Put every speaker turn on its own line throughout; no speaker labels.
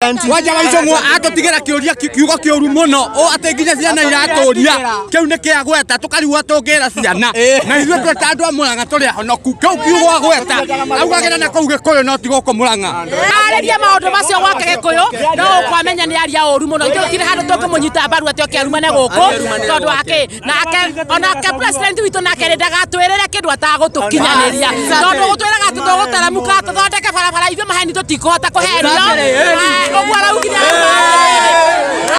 Wanja wa Icũng'wa atũtigĩra kĩũria kiugo kĩũru mũno ũ atĩ nginya ciana iratũria kĩu nĩ kĩa gweta tũkarigwo tũngĩra ciana na ithuĩ twĩ ta andũ a Mũrang'a tũrĩ ahonoku kĩu kiugo agweta augagĩra na kũu Gĩkũyũ no ti gũkũ Mũrang'a.
Arĩrie maũndũ macio gwake Gĩkũyũ no ũkwamenya nĩ aria ũru mũno. Ithuĩ gũtirĩ handũ tũngĩmũnyita mbaru atĩ oke arumane gũkũ tondũ wake nake onake president witũ nake rĩ ndagatwĩrĩre kĩndũ atagũtũkinyanĩria tondũ gũtwĩraga atĩ tũgũteremuka tũthondeke barabara ithuĩ maheni tũtikũhota kũhenio. Ũguo araugire arauga atĩrĩrĩ.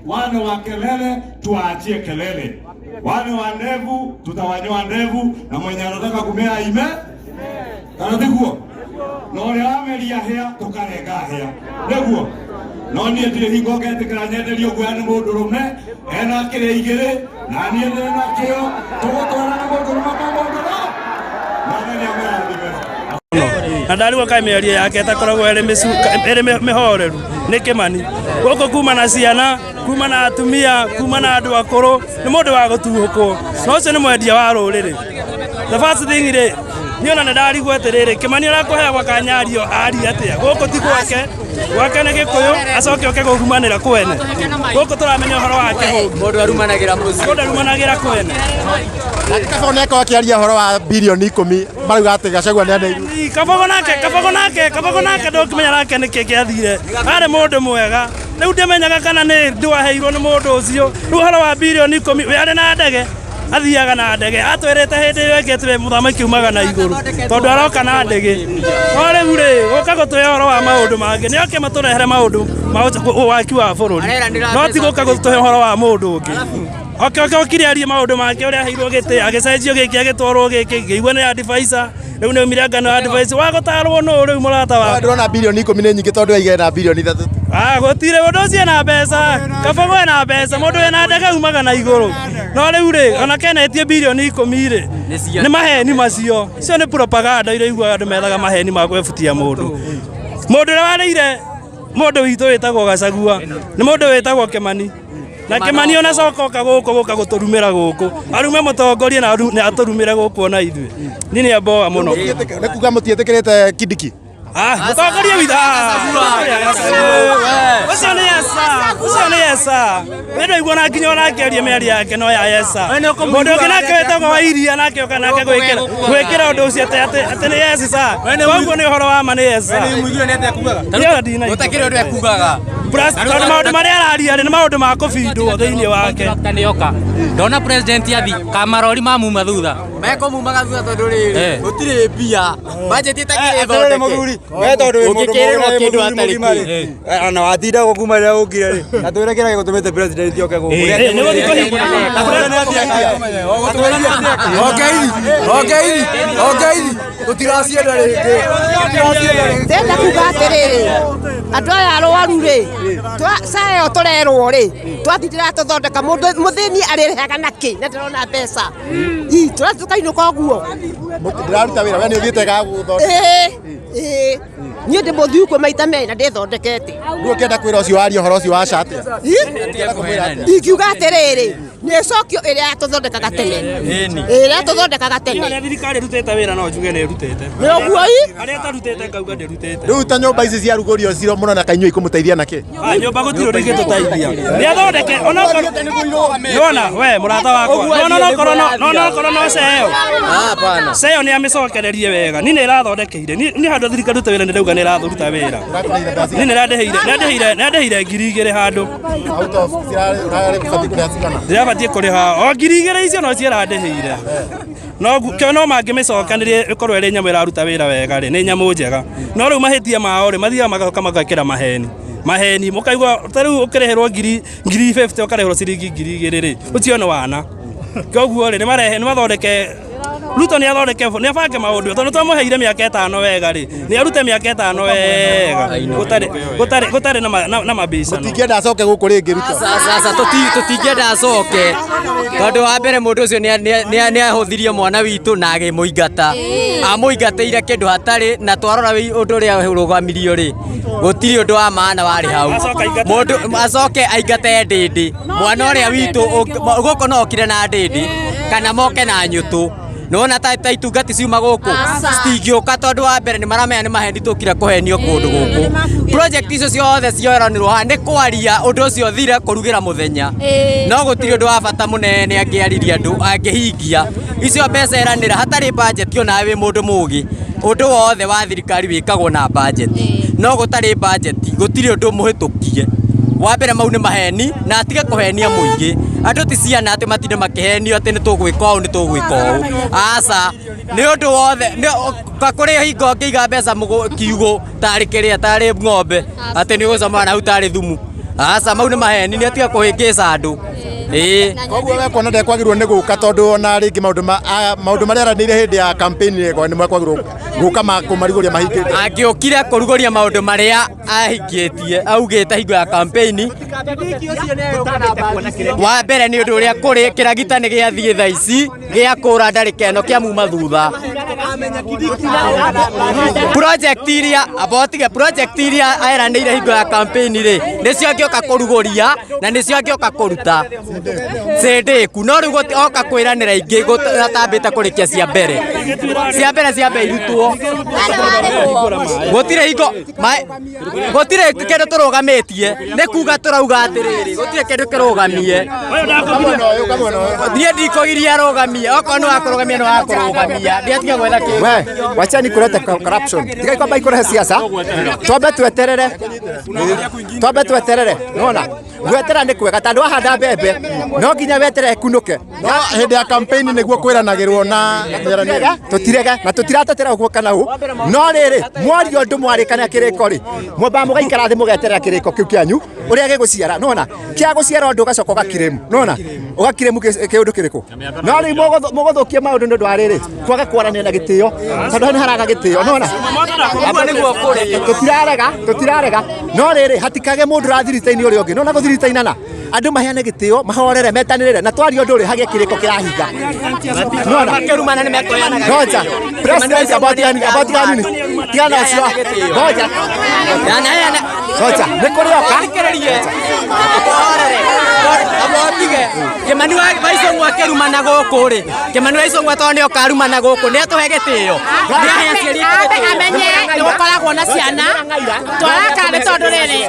Wale wa kelele tuwaachie kelele, wale wa ndevu tutawanyoa ndevu, na mwenye anataka kumea ime kana tiguo, na ũrĩa wameria hĩa tũkarenga hĩa nĩguo. No niĩ ndirĩ hingo ngetĩkĩra nyenderio guoya nĩ mũndũrũme ena kĩrĩa igĩrĩ na niĩ ndĩrĩ nakĩo, tũgũtwara na mũndũrũme kwa mũndũrũme. Mwathani amũrathime.
Na ndarigwo kaĩ mĩario yake ĩtakoragwo ĩrĩ mĩhoreru nĩ Kĩmani gũkũ kuma na ciana kuma na atumia kuma na andũ akũrũ nĩ mũndũ wa gũtuhũkwo na ũcio nĩ mwendia wa rũrĩrĩ. The first thing rĩ niĩ ona nĩ ndarigwo atĩrĩrĩ Kĩmani arakũheagwo kanyario arie atĩa gũkũ ti gwake gwake nĩ Gĩkũyũ acoke oke gũrumanĩra kwene gũkũ tũramenya ũhoro wa kĩhũngi
mũndũ arumanagĩra mũciĩ
mũndũ arumanagĩra kwene.
Kabogo nĩ akorwo akĩaria ũhoro wa bilioni 10 marauga atĩ Gachagua nĩ aneirwo.
Kabogo nake Kabogo nake Kabogo nake ndũngĩmenya nake nĩkĩ gĩathire arĩ mũndũ mwega rĩu ndimenyaga kana nĩ ndwaheirwo nĩ mũndũ ũcio rĩu ũhoro wa bilioni 10 we arĩ na ndege athiaga na ndege atwĩrĩte hĩndĩ ĩyo ĩngĩ atĩ mũthamaki umaga na igũrũ tondũ aroka na ndege no rĩu rĩ gũka gũtũhe ũhoro wa maũndũ mangĩ nĩ oke matũrehere maũndũ ma waki wa bũrũri no ti gũka gũtũhe ũhoro wa mũndũ ũngĩ oke oke okire arie maũndũ make ũrĩa aheirwo gĩtĩ agĩcenjio gĩkĩ agĩtwarwo gĩkĩ ngĩigua nĩ advisor rĩu nĩ aumire ngano advice wa gũtarwo nũ rĩu mũrata wakwa.
Ndĩrona bilioni 10 nĩ nyingĩ tondũ aigana na bilioni 3.
Ah, gũtirĩ mũndũ ũcio ena mbeca Kabogo ena mbeca mũndũ wĩna ndege umaga na igũrũ no rĩu rĩ ona kenetie bilioni 10 rĩ nĩ maheni macio icio nĩ propaganda iria iguaga andũ methaga maheni ma gwebutia mũndũ mũndũ ũrĩa warĩire mũndũ witũ wĩtagwo Gachagua nĩ mũndũ wĩtagwo Kĩmani na Kĩmani ona coka oka gũkũ gũka gũtũrumĩra gũkũ arume mũtongoria na atũrumĩre gũkũ ona ithuĩ niĩ nĩ amboa mũno.
Nĩ kuga mũtiĩtĩkĩrĩte Kindiki?
Ah, mũtongoria witũ ũcio nĩ yesa ũcio nĩ yesa nĩ ndaigua na nginya ona akĩaria mĩario yake no ya yesa mũndũ ũngĩ nake wĩtagwo wa iria nake oka nake gwĩkĩra ũndũ ũcio atĩ nĩ yesa koguo nĩ ũhoro wa ma nĩ yesa
gũtakĩrĩ ũndũ ekugaga
tondũ maũndũ marĩa araria rĩ nĩ maũndũ ma kũbindwo thĩinĩ wake.
Nĩoka ndona president athi kamarori mamuma thutha mekũmumaga thutha tondũ rĩrĩ gũtirĩ mbia budget ĩtakĩrĩ thondeke
mũthuri we tondũ wĩ mũndũ
Ũngĩkĩrĩrwo
mũgĩ,
kĩndũ
mũthuri
hatarĩ
mũgima rĩ ona watinda gũkũ kuma rĩrĩa ũkire rĩ na twĩre kĩrĩa gĩgũtũmĩte president oke gũkũ
Nĩ gũthiĩ kũhingia
okeithi tũtiracienda rĩngĩ
Ndĩrenda kuga atĩrĩrĩ andũ aya arwaru rĩ saa ĩyo tũrerwo rĩ twatindĩra tũthondeka mũndũ mũthĩni arĩrĩhaga nakĩ na ndĩrona mbeca tũrathiĩ tũkainũka ũguo
Ndĩraruta wĩra we nĩ ũthiĩte ga gũthondeka
ĩĩ niĩ ndĩ mũthiu kwĩ maita merĩ na ndĩthondekete
rĩu ũngĩenda kwĩra ũcio waria ũhoro ũcio wa SHA atĩa?
Ingiuga atĩrĩrĩ nĩ ĩcokio ĩrĩa yatũthondekaga tene ĩrĩa yatũthondekaga tene
Arĩa thirikari ĩrutĩte wĩra no njuge nĩ ĩrutĩte
nĩ ũguo ii
arĩa ĩtarutĩte ngauga ndĩrutĩte
Rĩu ta nyũmba ici cia rugũrio ciro mũrona kaĩ inyuĩ ikũmũteithia nakĩ?
Ah, nyũmba gũtirĩ ũndũ ingĩtũteithia nĩ athondeke onokorwo nĩwona we mũrata wakwa nĩwona onokorwo no onokorwo no ceo ceo nĩ amĩcokererie wega niĩ nĩ ĩrathondekeire niĩ handũ thirikari rute wĩra nĩ ndauga nĩ ĩraruta wĩra niĩ nĩ ĩrandĩhĩire nĩ 2000 handũ
Out of cirarĩ ũbatiĩ kũrĩha cigana?
ndĩrabatiĩ kũrĩha o 2000 icio no ciĩrandĩhĩire no kĩo no mangĩmĩcokanĩrie ĩkorwo ĩrĩ nyamũ ĩraruta wĩra wega rĩ nĩ nyamũ njega no rĩu mahĩtia mao rĩ mathiaga magoka magekĩra maheni maheni mũkaigua ta rĩu ũkĩrĩhĩrwo ngiri 50 ũkarĩhĩrwo ciringi 2000 rĩ ũcio nĩ wana koguo rĩ nĩ marehe nĩ mathondeke Ruto nĩ athondeke nĩ abange maũndũ tondũ twamũheire mĩaka 5 wega rĩ, nĩ arute mĩaka 5 wega gũtarĩ na mabicano.
Mũtingĩenda acoke gũkũ rĩngĩ Ruto?
Sasa tũtingĩenda acoke tondũ wa mbere mũndũ ũcio nĩ ahũthirie mwana witũ na agĩmũingata, amũingatĩire kĩndũ hatarĩ, na twarora ũndũ ũrĩa ũrũgamirio rĩ, gũtirĩ ũndũ wa maana warĩ hau. Mũndũ acoke aingate ndĩndĩ, mwana ũrĩa witũ gũkũ no okire na ndĩndĩ kana moke na nyũtũ. Nona ta itungati ciuma gũkũ citingĩũka tondũ wa mbere nĩ maramenya nĩ maheni tũkire kũhenio kũndũ gũkũ. Project icio ciothe cioranĩrwo haha nĩ kwaria ũndũ ũcio thire kũrugĩra mũthenya, no gũtirĩ ũndũ wa bata mũnene angĩaririe andũ angĩhingia. Icio mbeca eranĩra hatarĩ budget, ona wĩ mũndũ mũgĩ ũndũ wothe wa thirikari wĩkagwo na budget, no gũtarĩ budget gũtirĩ ũndũ mũhĩtũkie. Wa mbere mau nĩ maheni na atige kũhenia mũingĩ. Andũ ti ciana atĩ matinde makĩhenio atĩ nĩ tũgwĩka ũũ nĩ tũgwĩka ũũ. Aca, nĩ ũndũ wothe kũrĩ hingo ũngĩiga mbeca kiugũ tarĩ kĩrĩa tarĩ ng'ombe atĩ nĩ ũgũcamana na hau tarĩ thumu. Aca, mau nĩ maheni, nĩ atige kũhĩngĩca andũ.
Koguo we kuona ndekwagĩrĩirwo nĩ gũka tondũ ona rĩngĩ maũndũ marĩa aranĩire hĩndĩ ya campaign nĩ mekwagĩrĩirwo gũka kũmarugũria mahingĩte.
Angĩũkire kũrugũria maũndũ marĩa ahingĩtie augĩte hingo ya campaign, wa mbere nĩ ũndũ ũrĩa kũrĩ kĩragita nĩ gĩathiĩ thaa ici gĩa kũra ndarĩka ĩno kĩa muma thutha. Project iria abotige project iria eranĩire hingo ya campaign rĩ, nĩcio angĩũka kũrugũria na nĩcio angĩũka kũruta cĩndĩku, no rĩu oka kwĩranĩra ingĩ atambĩte kũrĩkia cia mbere, cia mbere ciambe irutwo. Gũtirĩ hingo gũtirĩ kĩndũ tũrũgamĩtie, nĩ kuga tũrauga atĩrĩrĩ, gũtirĩ kĩndũ kĩrũgamie. Niĩ ndikũgiria arũgamie, okorwo nĩ wa kũrũgamia nĩ wa kũrũgamia, ndiatige gwetha kĩndũ.
We, wachani kuleta corruption. Tigai kwamba ikũrehe siasa. Twambe tweterere. Twambe tweterere. Unaona? Gwetera nĩ kwega tondũ wahanda mbembe no nginya weterere ĩkunũke.
No hĩndĩ ya campaign nĩguo kwĩranagĩrwo na
tũtirege na tũtiratetera ũguo kana ũ, no rĩrĩ mwaria ũndũ mwarĩkana kĩrĩko rĩ, mwambaga mũgaikara thĩ mũgeterera kĩrĩko kĩu kĩanyu ũrĩa gĩgũciara. Nĩwona kĩa gũciara ũndũ ũgacoka ũgakirĩmu, nĩwona ũgakirĩmu kĩũndũ kĩrĩkũ. No rĩu mũgũthũkia maũndũ nĩ ũndũ wa rĩrĩ kwaga kwaranĩria na gĩtĩo, tondũ hau nĩ haraga gĩtĩo, nĩwona tũtirarega, no rĩrĩ hatikage mũndũ ũrathiritaini ũrĩa ũngĩ, nĩwona gũthiritainana andũ maheane gĩtĩo, mahorere, metanĩrĩre na twaria ũndũ rĩ hagĩe kĩrĩko kĩrahinga. Nĩwona?
Makĩrumana nĩ mekũheanaga
Ngoja. President about yani about yani. Tigana ũcio. Ngoja.
Ndanaheana.
Ngoja. Nĩ kũrĩ oka.
Thikĩrĩrie. Ũhorere. Abotige. Kĩmani wa Icũng'wa akĩrumana gũkũ rĩ, Kĩmani wa Icũng'wa tondũ nĩ oka arumana gũkũ, nĩ atũhe gĩtĩo. Nĩ ahe aciari
Ambe
gĩtĩo.
amenye nĩ gũkoragwo na ciana twarakara nĩ tondũ rĩrĩ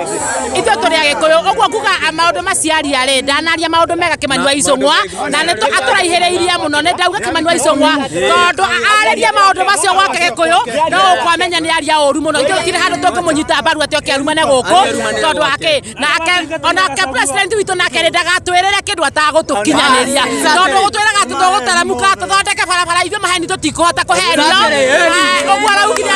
ithuĩ tũrĩ Agĩkũyũ, ũguo nguga maũndũ maciaria rĩ, ndanaria maũndũ mega Kĩmani wa Icũng'wa na nĩ atũraihĩrĩirie mũno, nĩ ndauga Kĩmani wa Icũng'wa tondũ arĩrie maũndũ macio gwake Gĩkũyũ no ũkwamenya nĩ aria ũru mũno. Ithuĩ gũtirĩ handũ tũngĩmũnyita mbaru atĩ oke arumane gũkũ tondũ wa kĩ, nake onake president witũ nake rĩ ndagatwĩrĩre kĩndũ atagũtũkinyanĩria, tondũ gũtwĩraga atĩ tũgũteremuka tũthondeke barabara, ithuĩ maheni tũtikũhota kũhenio. Ũguo araugire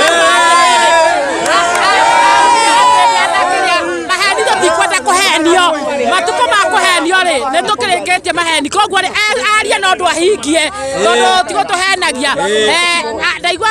maheni tũtikwenda kũhenio, matukũ ma kũhenio rĩ nĩ tũkĩrĩkĩtie maheni, koguo rĩ arie na ũndũ ahingie tondũ ti gũtũhenagia. Ndaigua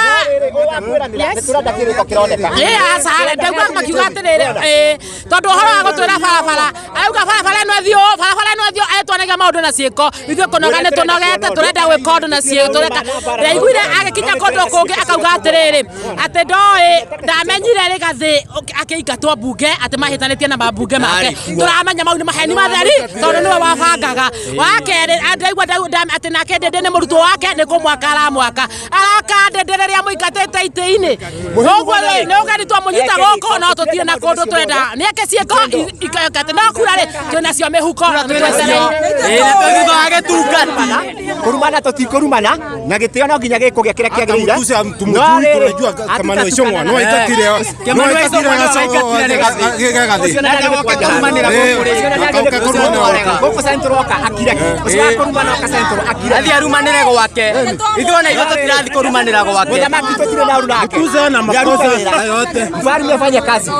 Nĩtũrenda kĩrĩko kĩroneka.
Aca, ndaigua makiuga atĩrĩrĩ, tondũ ũhoro wa gũtwĩra barabara, arauga barabara ĩno ĩthiĩ ũũ, barabara ĩno ĩthiĩ ũũ, etwanagia maũndũ na ciĩko. Ithuĩ kũnoga nĩ tũnogete, tũrenda gwĩka ũndũ na ciĩko, tũreka. Ndaiguire agĩkinya kũndũ kũngĩ akauga atĩrĩrĩ, atĩ ndoĩ ndamenyire Rigathĩ akĩingatwo mbunge, atĩ mahĩtanĩtie na mambunge make. Tũramenya mau nĩ maheni matheri tondũ nĩwe wabangaga. Wa kerĩ, ndaigua atĩ nake Ndĩndĩ nĩ mũrutwo wake, nĩ kũmwaka aramwaka. Araka Ndĩndĩ rĩrĩa mũingatĩte itĩ-inĩ. Ũguo rĩ, nĩ ũgeni twamũnyita gũkũ, no tũtirĩ na kũndũ twenda. Nĩ eke ciĩko atĩ no kura rĩ, twĩnacio mĩhuko na twĩtereire.
Ĩĩ, na twĩ thutha wa gĩtungati.
Kũrumana tũtikũrumana na gĩtĩo no nginya gĩkũgĩa kĩrĩa kĩagĩrĩire.
No rĩrĩ, Kĩmani wa Icũng'wa no aingatire
Kĩmani wa Icũng'wa no aingatire Rigathĩ.
Ũcio nĩ
kũrumanĩra gũkũ rĩ.
Gũkũ Central oka akire. Ũcio wa kũrumana oka Central akire.
Athiĩ arumanĩre gwake. Ithuĩ ona ithuĩ tũtirathiĩ kũrumanĩra gwake.
Mũthamaki tũtirĩ na ũru nake.
Na makosa yote.
Mfalme afanye kazi.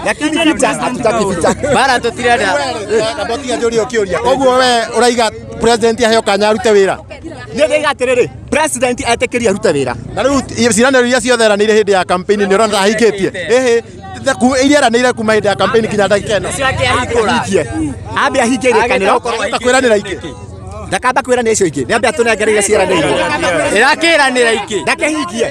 Lakini vita hatutaki vita.
Bara tũtirenda.
Abotiga njũrie kĩũria. Koguo we ũraiga president aheo kanya arute wĩra?
Niĩ ndĩiga atĩrĩrĩ, president etĩkĩrie arute wĩra.
Na rĩu ciĩranĩro iria ciothe eranĩire hĩndĩ ya campaign nĩ ũrona ta ahingĩtie? Ĩhĩ, iria eranĩire kuma hĩndĩ ya campaign nginya ndagĩka ĩno.
Ahingie. Ambe ahingie irĩkanĩro.
Angĩhota kwĩranĩra ingĩ.
Ndakamba kwĩranĩra icio ingĩ. Nĩambe atũnengereire ciĩranĩirwo.
Ĩrakĩranĩra ingĩ.
Ndakehingie.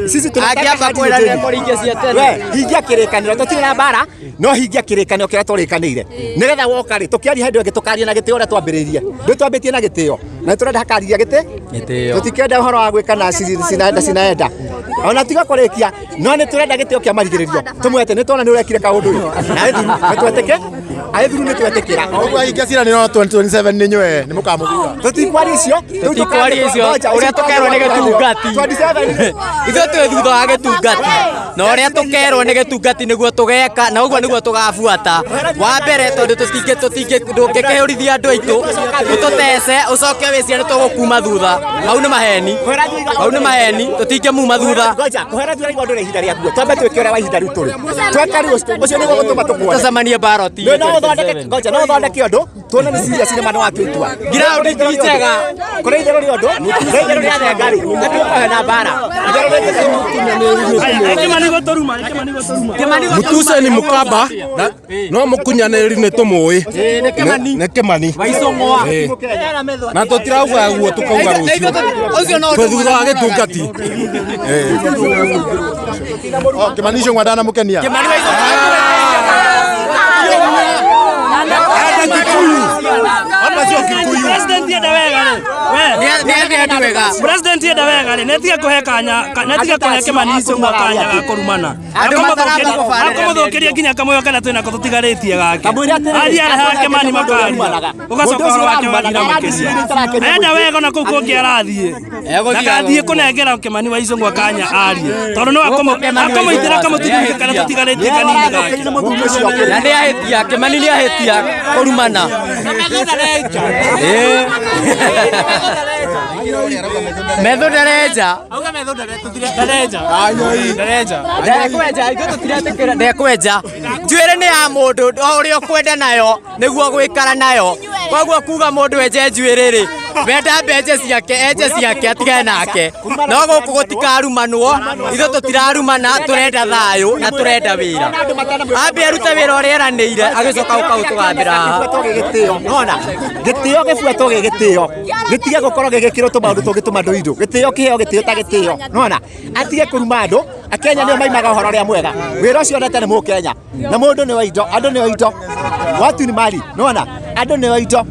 Sisi tunataka
Angĩamba
hadi
kwĩranĩra
mũthenya.
kũringia cia tene.
We, hingia kĩrĩkanĩro tũtirĩ na mbara no hingia kĩrĩkanĩro kĩrĩa tũrĩkanĩire nĩgetha woka rĩ tũkĩaria hĩndĩ ĩyo ĩngĩ tũkaria na gĩtĩo ũrĩa twambĩrĩirie ndũ twambĩtie na gĩtĩo na nĩtũrenda hakaria gĩtĩ
Gĩtĩo.
tũtikenda ũhoro wa gwĩka na cinaenda cinaenda ona tiga kũrĩkia no nĩ tũrenda gĩtĩo kĩa marigĩrĩrio tũmwete nĩ tuona nĩ ũrekire kaũndũ ĩ na ĩthuru nĩ twetĩke aĩthuru nĩ twetĩkĩra
Ũguo ahingia ciĩranĩro 2027 nĩ nywe nĩ mũkamũthura.
tũtikwaria icio
Tũtikwaria icio, ũrĩa tũkerwo nĩ gĩtungati.
27
Ithuĩ twĩ thutha wa gĩtungati na ũrĩa tũkerwo nĩ gĩtungati nĩguo tũgeka na ũguo nĩguo tũgabuata wa mbere tondũ tũtingĩ tũtingĩ ndũngĩkĩhũrithia andũ aitũ ũtũtece ũcoke wĩcirie nĩ tũgũkuma thutha mau nĩ maheni mau nĩ maheni tũtingĩmuma thutha
Ngoja, kũhera thutha igwa ndũrĩ ihinda rĩakuo twambe twĩke ũrĩa wa ihinda rĩu tũrĩ tweka rĩu ũcio nĩguo gũtũma tũkuone
tũcemanie baroti
no ũthondeke ngoja no ũthondeke ũndũ tuone nĩ serious nĩ ma nĩ watua itua
Ground ti njega.
kũrĩ itherũ rĩa ũndũ rĩ itherũ rĩa thenga rĩ gatuĩka na mbara itherũ rĩa
Kimani gũtũruma, Kimani gũtũruma.
Mutuse ni mukamba na- no mukunyanĩri nĩ tũmũĩ
nĩ Kĩmani.
nĩ Kĩmani
Waicũng'wa.
Ĩĩ. Na tũtirauga guo tũkauga rũciũ
ũcio no
twĩ thutha wa gĩtungati
Oh, Kĩmani Icũng'wa ndanamũkenia.
Kĩmani Waicũng'wa.
Hapa sio Kikuyu.
President enda wega rĩ. We.
Nĩ andũ wega.
President enda wega rĩ, nĩatige kũhe kanya, nĩatige kũhe Kĩmani Icũng'wa kanya ga kũrumana.
Andũ mataramba kũbarĩra
Akamũthũkĩria nginya kamũyo karĩa twĩnako tũtigarĩtie gake.
Kamwĩre atĩrĩrĩ,
Athiĩ arehaga Kĩmani
mũndũ ũrĩa
makaria.
ũrumanaga.
Ũgacoka
Mũndũ ũcio
ũhoro wake
ũrarumanaga,
wathira makĩria.
arathiĩ
Enda wega ona kũu kũngĩ arathiĩ.
Egũthiĩ
Ndagathiĩ kũnengera Kĩmani wa Icũng'wa kanya arie. Tondũ no akamũitĩra kamũtithirĩke karĩa tũtigarĩtie kanini gake.
Na nĩ ahĩtia Kĩmani nĩ ahĩtia kũrumana. Ĩĩ. Metho ndarenja. Ndekwenja ithuĩ tũtiretĩkĩra ndekwenja njuĩrĩ nĩ ya mũndũ o ũrĩa ũkwenda nayo nĩguo gũikara nayo koguo kuga mũndũ enje njuĩrĩ rĩ wenda mbenje ciake enje ciake atigane nake no gũkũ gũtikarumanwo ithuĩ tũtirarumana tũrenda thayũ na tũrenda wĩra ambe arute wĩra ũrĩa eranĩire agĩcoka gũka gũtũgambĩra haha
gĩtĩo nona gĩtĩo gĩbuatwo gĩ gĩtĩo gĩtige gũkorwo gĩgĩkĩrwo tũmaũndũ tũngĩ tũma ndũindũ gĩtĩo kĩheo gĩtĩo ta gĩtĩo nona atige kũruma andũ akenya nĩo maimaga ũhoro ũrĩa mwega wĩra ũcio onete nĩ mũkenya na mũndũ nĩ wa indo andũ nĩo indo watu ni mali nona andũ nĩo indo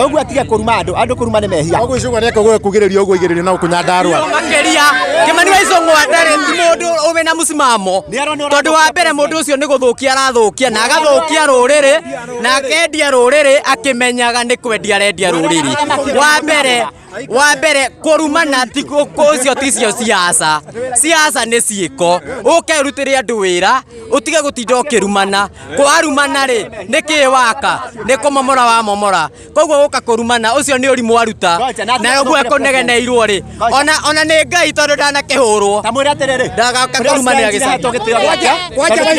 ũguo atige kũruma andũ andũ kũruma nĩ mehia
Koguo Icũng'wa nĩekũgũe kugĩrĩria ũguo igĩrĩrio na gũkũ Nyandarũa.
Makĩria Kĩmani wa Icũng'wa ndarĩ ti mũndũ wĩna mũsimamo tondũ wa mbere mũndũ ũcio nĩ gũthũkia arathũkia na agathũkia rũrĩrĩ na akendia rũrĩrĩ akĩmenyaga nĩ kwendia arendia rũrĩrĩ wa mbere wa mbere kũrumana ti ũcio ticio siasa siasa nĩ ciĩko ũke ũrutĩre andũ wĩra ũtige gũtinda ũkĩrumana kwarumana rĩ nĩ kĩ waka nĩ kũmomora wamomora koguo gũka kũrumana ũcio nĩ ũrimũ aruta na ũguo ekũnegeneirwo rĩ ona ona nĩ Ngai tondũ ndanakĩhũrwo
Kamwĩre atĩrĩrĩ
ndagaka kũrumanĩra gĩcagi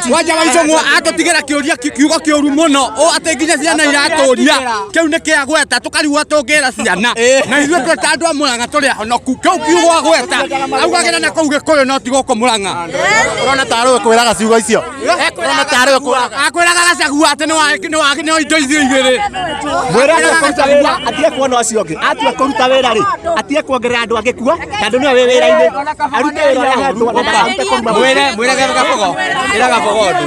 Kwanja wa Icũng'wa atũtigĩra kĩũria kiugo kĩũru mũno ũ atĩ nginya ciana iratũria kĩu nĩ kĩa gweta tũkarigwo tũngĩra ciana na ithuĩ twĩ ta andũ a Mũrang'a tũrĩ ahonoku kĩu kiugo agweta augagĩra na kũu Gĩkũyũ no ti gũkũ Mũrang'a
Ũrona tarĩ we kwĩraga ciugo icio. Ũrona tarĩ we kwĩraga.
Akwĩraga Gachagua atĩ nĩ indo icio igĩrĩ
Mwĩre atige kũruta wĩra atige kuona ũcio ũngĩ atua kũruta wĩra rĩ atige kuongerera andũ angĩ kuo tondũ nĩwe wĩ wĩra-inĩ arute wĩra ũrĩa ahetwo na ndakarute kũruma
mwĩre mwĩre Gabogo ĩra Gabogo ũndũ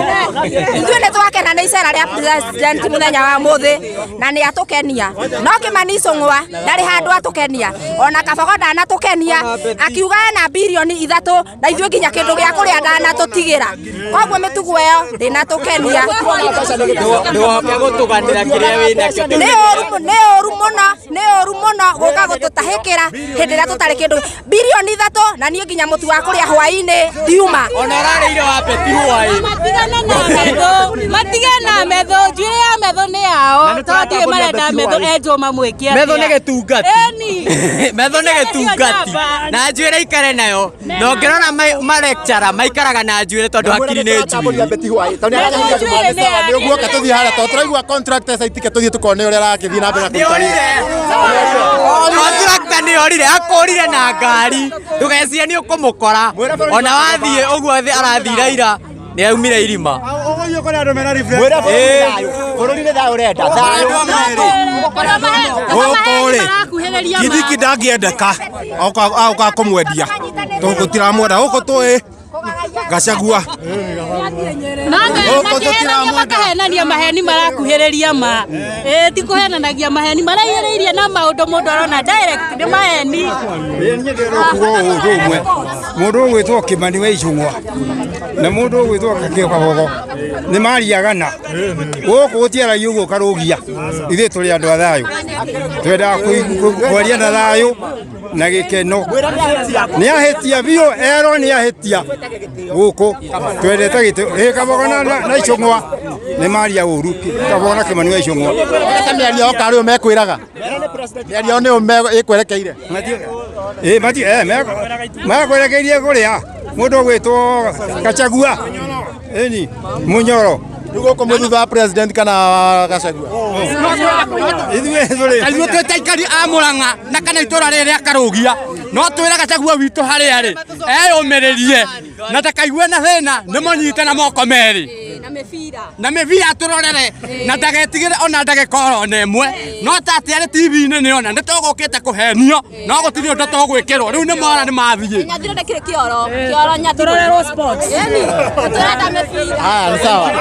Ithuĩ nĩ twakena nĩ icera rĩa president mũthenya wa mũthĩ na nĩ atũkenia no Kĩmani Icũng'wa ndarĩ handũ atũkenia ona Kabogo ndanatũkenia akiuga ena birioni 3 na ithuĩ nginya kĩndũ gĩa kũrĩa ndanatũtigĩra koguo mĩtugo ĩyo ndĩnatũkenia
ndũgoke gũtũganĩra kĩrĩa wĩnakĩo
nĩ ũru nĩ ũru mũno nĩ ũru mũno gũka gũtũtahĩkĩra hĩndĩ ĩrĩa tũtarĩ kĩndũ birioni 3 na niĩ nginya mũtu wa kũrĩa hwaĩ-inĩ ndiuma
ona ũrarĩire wa beti hwaĩ
Matigane na metho matigane na metho njuĩrĩ ya metho nĩ yao tondũ ndirĩ marenda metho enjwo mamwĩke atĩa.
Metho nĩ gĩtungati.
Ĩni.
Metho nĩ gĩtungati na njuĩrĩ ikare nayo na ũngĩrora malecturer maikaraga na njuĩrĩ tondũ hakiri nĩ njuĩrĩ
Nĩ ũguo ka tũthiĩ harĩa tondũ tũraigua contractors aitike tũthiĩ tũkone ũrĩa arakĩthiĩ na mbere na kũruta wĩra.
Contractor Nĩ orire akũrire na ngari ndũgecirie nĩ ũkũmũkora ona wathiĩ ũguo arathira ira nĩ aumire irima.
Mwĩra bũrũri nĩ thayũ, bũrũri nĩ thayũ ũrenda thayũ.
Gũkũ rĩ Kindiki ndangĩendeka aũka kũmwendia tondũ tũtiramwenda gũkũ tũĩ Gachagua. Gũkũ
makihenania makahenania maheni marakuhĩrĩria ma ĩ ti kũhenanagia maheni maraihĩrĩirie na maũndũ mũndũ arona direct nĩ maheni.
Niĩ ndĩrenda kuga ũndũ ũmwe, mũndũ ũgwĩtwo Kĩmani wa Icũng'wa na mũndũ ũgwĩtwo Kabogo nĩ mariagana gũkũ gũtiaragio ũguo karũgia. Ithuĩ tũrĩ andũ a thayũ, twendaga kwaria na thayũ na gĩkeno. Nĩ ahĩtia biũ, erwo nĩ ahĩtia gũkũ twendete gĩtĩ. Ĩ Kabogo na Icũng'wa nĩ maria ũru, Kabogo na Kĩmani wa Icũng'wa.
Ta mĩario yao karĩ ũũ mekwĩraga mĩario yao nĩ ũ ĩkwerekeire.
Ĩ mati eh mekwerekeirie kũrĩa mũndũ ũgwĩtwo Gachagua ĩni Munyoro.
Rĩu gũkũ mwĩ thutha wa president kana Gachagua?
Ithuĩ tũrĩ
Ithuĩ twĩ ta aikari a Murang'a na kana itũra rĩrĩ rĩa Karũgia no twĩre Gachagua witũ harĩa arĩ eyũmĩrĩrie na ndakaigue na thĩna nĩ mũnyite na moko merĩ na mĩbira atũrorere na ndagetigĩre ona ndagĩka oro na ĩmwe no ta atĩ arĩ TV-inĩ nĩ ona nĩ tũgũkĩte kũhenio no gũtirĩ ũndũ tũgwĩkĩrwo rĩu nĩ mora nĩ mathiĩ.
Nyathiro ndĩkĩrĩ kĩoro kĩoro nyathiro
Tũrorerwo sports.
Ĩni tũrenda mĩbira.
Haya, nĩ sawa.